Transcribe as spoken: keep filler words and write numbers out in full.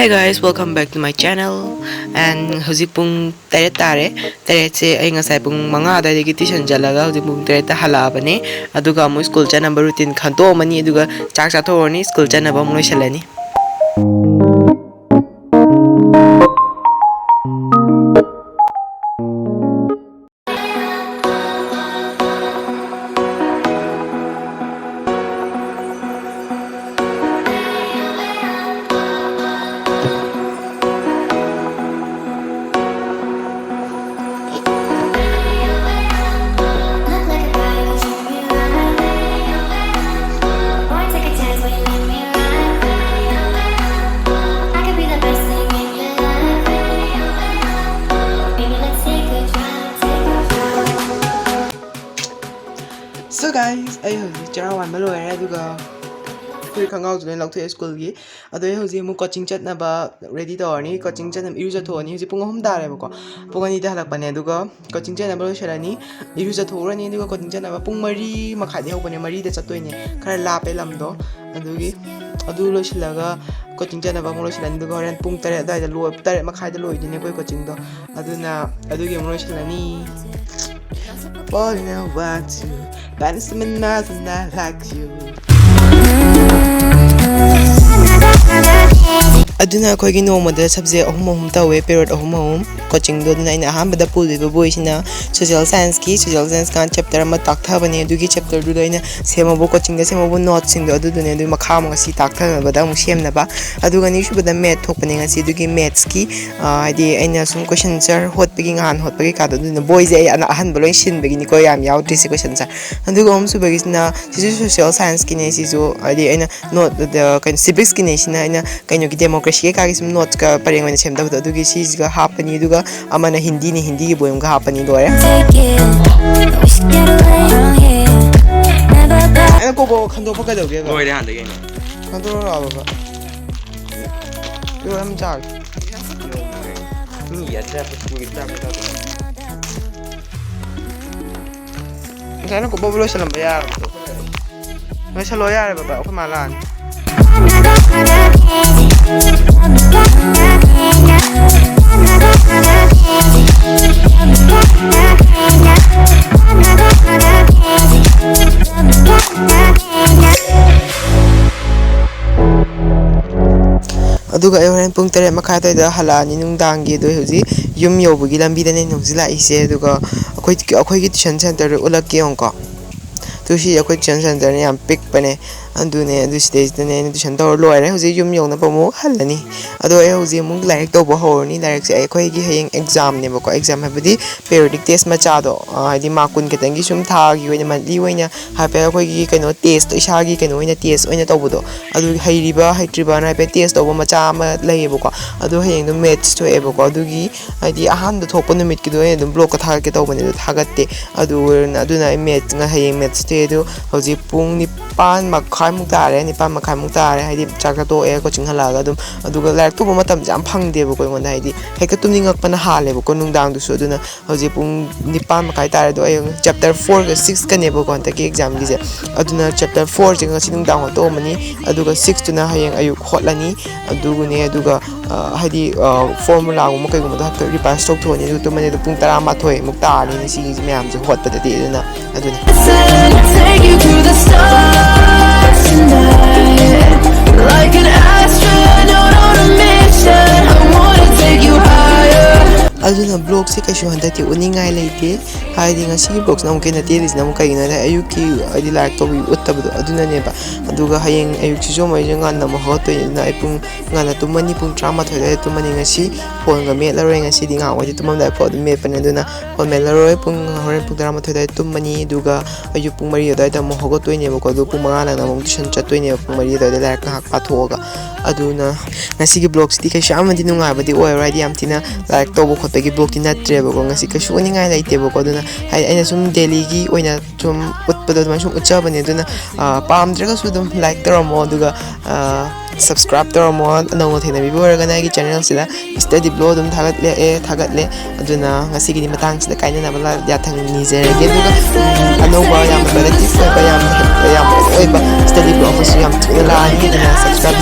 Hey guys, welcome back to my channel. And ꯍꯧꯖꯤꯛ ꯄꯨꯡ ꯇꯔꯦꯠ ꯇꯥꯔꯦ꯫ ꯇꯔꯦꯠꯁꯦ ꯑꯩ ꯉꯁꯥꯏ ꯄꯨꯡ ꯃꯉꯥ ꯑꯗꯨꯋꯥꯏꯗꯒꯤ tuition ꯆꯠꯂꯒ ꯍꯧꯖꯤꯛ ꯄꯨꯡ ꯇꯔꯦꯠꯇ ꯍꯜꯂꯛꯑꯕꯅꯦ꯫ ꯑꯗꯨꯒ ꯑꯃꯨꯛ school ꯆꯠꯅꯕ routine ꯈꯟꯗꯣꯛꯑꯝꯃꯅꯤ, ꯑꯗꯨꯒ ꯆꯥꯛ ꯆꯥꯊꯣꯛꯎꯔꯅꯤ, school ꯆꯠꯅꯕ ꯑꯃꯨꯛ ꯂꯣꯏꯁꯤꯜꯂꯅꯤ꯫ So guys, ꯑꯩ ꯍꯧꯖꯤꯛ ꯆꯔꯥ ꯋꯥꯟꯕ ꯂꯣꯏꯔꯦ, ꯑꯗꯨꯒ ꯐꯨꯔꯤꯠ ꯈꯣꯡꯒ꯭ꯔꯥꯎꯁꯨ ꯂꯣꯏ ꯂꯧꯊꯣꯛꯑꯦ schoolꯒꯤ꯫ ꯑꯗꯣ ꯑꯩ ꯍꯧꯖꯤꯛ ꯑꯃꯨꯛ coaching ꯆꯠꯅꯕ ready ꯇꯧꯔꯅꯤ꯫ Coaching ꯆꯠꯅꯕ ꯏꯔꯨꯖꯊꯣꯛꯑꯅꯤ꯫ ꯍꯧꯖꯤꯛ ꯄꯨꯡ ꯑꯍꯨꯝ ꯇꯥꯔꯦꯕꯀꯣ꯫ ꯄꯨꯡ ꯑꯅꯤꯗ ꯍꯜꯂꯛꯄꯅꯦ, ꯑꯗꯨꯒ coaching ꯆꯠꯅꯕ ꯂꯣꯏꯁꯤꯜꯂꯅꯤ꯫ ꯏꯔꯨꯖꯊꯣꯛꯎꯔꯅꯤ, ꯑꯗꯨꯒ coaching ꯆꯠꯅꯕ ꯄꯨꯡ ꯃꯔꯤ ꯃꯈꯥꯏꯗꯒꯤ ꯍꯧꯕꯅꯦ, ꯃꯔꯤꯗ ꯆꯠꯇꯣꯏꯅꯦ꯫ ꯈꯔ ꯂꯥꯞꯄꯦ ꯂꯝꯗꯣ, ꯑꯗꯨꯒꯤ꯫ ꯑꯗꯨ ꯂꯣꯏꯁꯤꯜꯂꯒ coaching ꯆꯠꯅꯕ ꯑꯃꯨꯛ ꯂꯣꯏꯁꯤꯜꯂꯅꯤ, ꯑꯗꯨꯒ ꯍꯣꯔꯦꯟ ꯄꯨꯡ ꯇꯔꯦꯠ ꯑꯗꯨꯋꯥꯏꯗ ꯂꯣꯏ-, ꯇꯔꯦꯠ ꯃꯈꯥꯏꯗ ꯂꯣꯏꯗꯣꯏꯅꯦ ꯑꯩꯈꯣꯏ coachingꯗꯣ꯫ ꯑꯗꯨꯅ ꯑꯗꯨꯒꯤ ꯑꯃꯨꯛ ꯂꯣꯏꯁꯤꯜꯂꯅꯤ꯫ Falling, I want you. But it's someone else and I like you. ꯑꯗꯨꯅ ꯑꯩꯈꯣꯏꯒꯤ ꯅꯣꯡꯃꯗ subject ꯑꯍꯨꯝ ꯑꯍꯨꯝ ꯇꯧꯋꯦ, period ꯑꯍꯨꯝ ꯑꯍꯨꯝ꯫ Coachingꯗꯣ, ꯑꯗꯨꯅ ꯑꯩꯅ ꯑꯍꯥꯟꯕꯗ ꯄꯨꯗꯣꯏꯕ ꯕꯣꯏꯁꯤꯅ social scienceꯀꯤ, social science ꯀꯥꯟ chapter ꯑꯃ ꯇꯥꯛꯊꯕꯅꯦ꯫ ꯑꯗꯨꯒꯤ chapterꯗꯨꯗ ꯑꯩꯅ ꯁꯦꯝꯃꯕ, coachingꯗ ꯁꯦꯝꯃꯕ noteꯁꯤꯡꯗꯣ ꯑꯗꯨꯗꯨꯅꯦ꯫ ꯑꯗꯨꯒꯤ ꯃꯈꯥ ꯑꯃꯨꯛ ꯉꯁꯤ ꯇꯥꯛꯊꯅꯕꯗ ꯑꯃꯨꯛ ꯁꯦꯝꯅꯕ꯫ ꯑꯗꯨꯒ ꯑꯅꯤꯁꯨꯕꯗ math ꯊꯣꯛꯄꯅꯦ ꯉꯁꯤ꯫ ꯑꯗꯨꯒꯤ mathsꯀꯤ, ꯑ, ꯍꯥꯏꯗꯤ ꯑꯩꯅ ꯁꯨꯝ question answer ꯍꯣꯠꯄꯒꯤ, ꯉꯍꯥꯟ ꯍꯣꯠꯄꯒꯤ ꯀꯥꯗꯣ, ꯑꯗꯨꯅ ꯕꯣꯏꯁꯦ ꯑꯩ ꯑꯅ-, ꯑꯍꯟꯕ ꯂꯣꯏ ꯁꯤꯟꯕꯒꯤꯅꯤꯀꯣ ꯌꯥꯝ ꯌꯥꯎꯗ꯭ꯔꯤꯁꯦ question answer꯫ ꯑꯗꯨꯒ ꯑꯍꯨꯝꯁꯨꯕꯒꯤꯁꯤꯅ ꯁꯤꯁꯨ social scienceꯀꯤꯅꯦ꯫ ꯁꯤꯁꯨ ꯍꯥꯏꯗꯤ ꯑꯩꯅ note, ꯑ, ꯀꯩꯅꯣ, civicꯁꯀꯤꯅꯦ꯫ ꯁꯤꯅ ꯑꯩꯅ ꯀꯩꯅꯣꯒꯤ, democracyꯒꯤ ꯀꯥꯒꯤ ꯁꯨꯝ noteꯀ ꯄꯔꯦꯡ ꯑꯣꯏꯅ ꯁꯦꯝꯗꯕꯗꯣ, ꯑꯗꯨꯒꯤ ꯁꯤꯁꯤꯒ ꯍꯥꯞꯄꯅꯤ꯫ ꯑꯗꯨꯒ ꯑꯃꯅ ꯍꯤꯟꯗꯤꯅꯤ, ꯍꯤꯟꯗꯤꯒꯤ ꯕꯣꯏ ꯑꯃꯒ ꯍꯥꯞꯄꯅꯤ, ꯂꯣꯏꯔꯦ꯫ ꯑꯩꯅ ꯀꯣꯀꯣ ꯈꯟꯗꯣꯛꯄ ꯀꯩꯗꯧꯒꯦꯕ? ꯂꯣꯏꯔꯦ ꯍꯥꯟꯅꯗꯒꯤ ꯑꯩꯅ꯫ ꯈꯟꯗꯣꯛꯑꯣ ꯂꯥꯛꯑꯣ ꯕꯕꯥ꯫ ꯏꯔꯣꯟ ꯑꯃ ꯆꯥꯒꯦ꯫ ꯌꯥꯗ꯭ꯔꯦ, ꯁ꯭ꯀꯨꯜꯒꯤ ꯆꯥꯛ ꯆꯥꯕ꯫ ꯉꯁꯥꯏꯅ ꯀꯣꯀꯣ ꯂꯣꯏꯁꯜꯂꯝꯕ ꯌꯥꯔꯕꯗꯣ꯫ ꯂꯣꯏꯁꯜꯂꯣ ꯌꯥꯔꯦ ꯕꯕꯥ, ꯑꯩꯈꯣꯏ ꯃꯥ ꯂꯥꯛꯑꯅꯤ꯫ ꯑꯗꯨꯒ ꯑꯩ ꯍꯣꯔꯦꯟ ꯄꯨꯡ ꯇꯔꯦꯠ ꯃꯈꯥꯏ ꯑꯗꯨꯋꯥꯏꯗ ꯍꯜꯂꯛꯑꯅꯤ ꯅꯨꯡꯗꯥꯡꯒꯤ꯫ ꯑꯗꯣ ꯍꯧꯖꯤꯛ ꯌꯨꯝ ꯌꯧꯕꯒꯤ ꯂꯝꯕꯤꯗꯅꯦ ꯍꯧꯖꯤꯛ ꯂꯥꯛꯏꯁꯦ꯫ ꯑꯗꯨꯒ ꯑꯩꯈꯣꯏ, ꯑꯩꯈꯣꯏꯒꯤ tuition centerꯗꯨ ꯎꯠꯂꯛꯀꯦ ꯌꯦꯡꯉꯨꯀꯣ꯫ ꯑꯗꯨ ꯁꯤ ꯑꯩꯈꯣꯏ tuition centerꯅꯦ, ꯌꯥꯝ ꯄꯤꯛꯄꯅꯦ꯫ ꯑꯗꯨꯅꯦ, ꯑꯗꯨ ꯁꯤꯗꯩꯁꯤꯗꯅꯦ ꯑꯩꯅ tuition ꯇꯧꯔ ꯂꯣꯏꯔꯦ꯫ ꯍꯧꯖꯤꯛ ꯌꯨꯝ ꯌꯧꯅꯕ ꯑꯃꯨꯛ ꯍꯜꯂꯅꯤ꯫ ꯑꯗꯣ ꯑꯩ ꯍꯧꯖꯤꯛ ꯑꯃꯨꯛ ꯂꯥꯏꯔꯤꯛ ꯇꯧꯕ ꯍꯧꯔꯅꯤ꯫ ꯂꯥꯏꯔꯤꯛꯁꯦ ꯑꯩꯈꯣꯏꯒꯤ ꯍꯌꯦꯡ examꯅꯦꯕꯀꯣ꯫ Exam ꯍꯥꯏꯕꯗꯤ periodic test ꯃꯆꯥꯗꯣ, ꯑ, ꯍꯥꯏꯗꯤ mark ꯀꯨꯟ ꯈꯛꯇꯪꯒꯤ ꯁꯨꯝ ꯊꯥꯒꯤ ꯑꯣꯏꯅ, monthly ꯑꯣꯏꯅ ꯍꯥꯏꯐꯦꯠ ꯑꯩꯈꯣꯏꯒꯤ ꯀꯩꯅꯣ test, ꯏꯁꯥꯒꯤ ꯀꯩꯅꯣ ꯑꯣꯏꯅ test ꯑꯣꯏꯅ ꯇꯧꯕꯗꯣ, ꯑꯗꯨ ꯍꯩꯔꯤꯕ ꯍꯩꯇ꯭ꯔꯤꯕꯅ ꯍꯥꯏꯐꯦꯠ test ꯇꯧꯕ ꯃꯆꯥ ꯑꯃ ꯂꯩꯌꯦꯕꯀꯣ꯫ ꯑꯗꯨ ꯍꯌꯦꯡꯗꯣ maths ꯊꯣꯛꯑꯦꯕꯀꯣ꯫ ꯑꯗꯨꯒꯤ ꯍꯥꯏꯗꯤ ꯑꯍꯥꯟꯕ ꯊꯣꯛꯄ ꯅꯨꯃꯤꯠꯀꯤꯗꯣ ꯑꯩ ꯑꯗꯨꯝ blogꯀ ꯊꯥꯒꯠꯀꯦ ꯇꯧꯕꯅꯦ, ꯑꯗꯣ ꯊꯥꯒꯠꯇꯦ꯫ ꯑꯗꯨ ꯑꯣꯏꯅ, ꯑꯗꯨꯅ ꯑꯩ mathsꯅ ꯍꯌꯦꯡ maths ꯊꯣꯛꯑꯦ꯫ ꯑꯗꯨ ꯍꯧꯖꯤꯛ ꯄꯨꯡ ꯅꯤꯄꯥꯟ ꯃꯈꯥꯏꯃꯨꯛ ꯇꯥꯔꯦ, ꯅꯤꯄꯥꯟ ꯃꯈꯥꯏꯃꯨꯛ ꯇꯥꯔꯦ꯫ ꯍꯥꯏꯗꯤ ꯆꯥꯛ ꯆꯥ ꯇꯣꯛꯑꯦ, coaching ꯍꯜꯂꯛꯑꯒ ꯑꯗꯨꯝ, ꯑꯗꯨꯒ ꯂꯥꯏꯔꯤꯛ ꯇꯧꯕ ꯃꯇꯝꯁꯦ ꯌꯥꯝ ꯐꯪꯗꯦꯕꯀꯣ ꯑꯩꯉꯣꯟꯗ, ꯍꯥꯏꯗꯤ ꯍꯦꯛꯇ ꯇꯨꯝꯅꯤꯡꯉꯛꯄꯅ ꯍꯥꯜꯂꯦꯕꯀꯣ ꯅꯨꯡꯗꯥꯡꯗꯨꯁꯨ꯫ ꯑꯗꯨꯅ ꯍꯧꯖꯤꯛ ꯄꯨꯡ ꯅꯤꯄꯥꯟ ꯃꯈꯥꯏ ꯇꯥꯔꯦ꯫ ꯑꯗꯣ ꯑꯩ chapter fourꯒ sixꯀꯅꯦꯕꯀꯣ ꯍꯟꯗꯛꯀꯤ examꯒꯤꯁꯦ꯫ ꯑꯗꯨꯅ chapter fourꯁꯦ ꯉꯁꯤ ꯅꯨꯡꯗꯥꯡ ꯍꯣꯠꯇꯣꯛꯑꯝꯃꯅꯤ, ꯑꯗꯨꯒ sixꯇꯨꯅ ꯍꯌꯦꯡ ꯑꯌꯨꯛ ꯍꯣꯠꯂꯅꯤ꯫ ꯑꯗꯨꯒꯅꯦ, ꯑꯗꯨꯒ, ꯑ, ꯍꯥꯏꯗꯤ, ꯑ, formulaꯒꯨꯝꯕ ꯀꯩꯒꯨꯝꯕꯗꯣ ꯍꯥꯏꯐꯦꯠ revise ꯇꯧꯊꯣꯛꯑꯅꯤ꯫ ꯑꯗꯨ ꯇꯨꯝꯃꯅꯤ꯫ ꯑꯗꯣ ꯄꯨꯡ ꯇꯔꯥꯃꯥꯊꯣꯏꯃꯨꯛ ꯇꯥꯔꯅꯤ ꯁꯤꯒꯤ ꯃꯌꯥꯝꯁꯦ ꯍꯣꯠꯄꯗꯗꯤ꯫ ꯑꯗꯨꯅ ꯑꯗꯨꯅꯤ꯫ Take you to the stars tonight, like an astronaut on a mission. I wanna take you higher. ꯑꯗꯨꯅ blogꯁꯦ ꯀꯩꯁꯨ ꯍꯟꯗꯛꯇꯤ ꯎꯠꯅꯤꯡꯉꯥꯏ ꯂꯩꯇꯦ꯫ ꯍꯥꯏꯗꯤ ꯉꯁꯤꯒꯤ blogꯁꯤꯅ ꯑꯃꯨꯛꯀ ꯍꯦꯟꯅ ꯇꯦꯜꯂꯤꯁꯤꯅ ꯑꯃꯨꯛ ꯀꯩꯒꯤꯅꯣ ꯍꯥꯏꯗꯤ ꯑꯌꯨꯛꯀꯤ ꯍꯥꯏꯗꯤ ꯂꯥꯏꯔꯤꯛ ꯇꯧꯕꯒꯤ ꯎꯠꯇꯕꯗꯣ ꯑꯗꯨꯅꯅꯦꯕ꯫ ꯑꯗꯨꯒ ꯍꯌꯦꯡ ꯑꯌꯨꯛꯁꯤꯁꯨ ꯑꯃꯨꯛ ꯑꯩꯁꯦ ꯉꯟꯅ ꯑꯃꯨꯛ ꯍꯧꯒꯠꯇꯣꯏꯅꯤ꯫ ꯑꯗꯨꯅ ꯑꯩ ꯄꯨꯡ ꯉꯟꯅ ꯇꯨꯝꯃꯅꯤ, ꯄꯨꯡ ꯇꯔꯥꯃꯥꯊꯣꯏ ꯑꯗꯨꯋꯥꯏꯗ ꯇꯨꯝꯃꯅꯤ ꯉꯁꯤ꯫ Phoneꯒ ꯃꯦꯠꯂꯔꯣꯏ ꯉꯁꯤꯗꯤ, ꯉꯥꯏꯍꯥꯛ ꯑꯣꯏꯗꯤ ꯇꯨꯝꯃꯝꯗꯥꯏ phone ꯑꯗꯨꯝ ꯃꯦꯠꯄꯅꯦ꯫ ꯑꯗꯨꯅ phone ꯃꯦꯠꯂꯔꯣꯏ꯫ ꯄꯨꯡ, ꯍꯣꯔꯦꯟ ꯄꯨꯡ ꯇꯔꯥꯃꯥꯊꯣꯏ ꯑꯗꯨꯋꯥꯏꯗ ꯇꯨꯝꯃꯅꯤ꯫ ꯑꯗꯨꯒ ꯑꯌꯨꯛ ꯄꯨꯡ ꯃꯔꯤ ꯑꯗꯨꯋꯥꯏꯗ ꯑꯃꯨꯛ ꯍꯧꯒꯠꯇꯣꯏꯅꯦꯕꯀꯣ꯫ ꯑꯗꯨ ꯄꯨꯡ ꯃꯉꯥ ꯅꯪꯅꯕ ꯑꯃꯨꯛ tuition ꯆꯠꯇꯣꯏꯅꯦꯕ꯫ ꯄꯨꯡ ꯃꯔꯤ ꯑꯗꯨꯋꯥꯏꯗ ꯂꯥꯏꯔꯤꯛ ꯉꯥꯏꯍꯥꯛ ꯄꯥꯊꯣꯛꯑꯒ꯫ ꯑꯗꯨꯅ ꯉꯁꯤꯒꯤ blogꯁꯤꯗꯤ ꯀꯩꯁꯨ ꯌꯥꯝꯅꯗꯤ ꯅꯨꯡꯉꯥꯏꯕꯗꯤ ꯑꯣꯏꯔꯣꯏ, ꯍꯥꯏꯗꯤ ꯌꯥꯝ ꯊꯤꯅ ꯂꯥꯏꯔꯤꯛ ꯇꯧꯕ ꯈꯣꯠꯄꯒꯤ blogꯇꯤ ꯅꯠꯇ꯭ꯔꯦꯕꯀꯣ꯫ ꯉꯁꯤ ꯀꯩꯁꯨ ꯎꯅꯤꯡꯉꯥꯏ ꯂꯩꯇꯦꯕꯀꯣ꯫ ꯑꯗꯨꯅ ꯍꯥꯏꯗꯤ ꯑꯩꯅ ꯁꯨꯝ dailyꯒꯤ ꯑꯣꯏꯅ ꯁꯨꯝ ꯎꯠꯄꯗꯣ ꯑꯗꯨꯃꯥꯏꯅ ꯁꯨꯝ ꯎꯠꯆꯕꯅꯦ꯫ ꯑꯗꯨꯅ, ꯑ, ꯄꯥꯝꯗ꯭ꯔꯒꯁꯨ ꯑꯗꯨꯝ like ꯇꯧꯔꯝꯃꯣ꯫ ꯑꯗꯨꯒ, ꯑ, subscribe ꯇꯧꯔꯝꯃꯣ꯫ ꯑꯅꯧꯕ ꯊꯦꯡꯅꯕꯤꯕ ꯑꯣꯏꯔꯒꯅ ꯑꯩꯒꯤ channelꯁꯤꯗ study blog ꯑꯗꯨꯝ ꯊꯥꯒꯠꯂꯛꯑꯦ, ꯊꯥꯒꯠꯂꯦ꯫ ꯑꯗꯨꯅ ꯉꯁꯤꯒꯤꯗꯤ ꯃꯇꯥꯡꯁꯤꯗ ꯀꯥꯏꯅꯅꯕ ꯂꯥ-, ꯌꯥꯊꯪ ꯅꯤꯖꯔꯒꯦ꯫ ꯑꯗꯨꯒ, ꯎꯝ, ꯑꯅꯧꯕ ꯌꯥꯝꯅ productive ꯑꯣꯏꯕ, ꯌꯥꯝꯅ ꯍꯦꯛ-, ꯌꯥꯝꯅ ꯑꯣꯏꯕ study blog ꯇꯧꯕꯁꯨ ꯌꯥꯝ ꯊꯤꯅ ꯂꯥꯛꯑꯅꯤ꯫ ꯑꯗꯨꯅ subscribe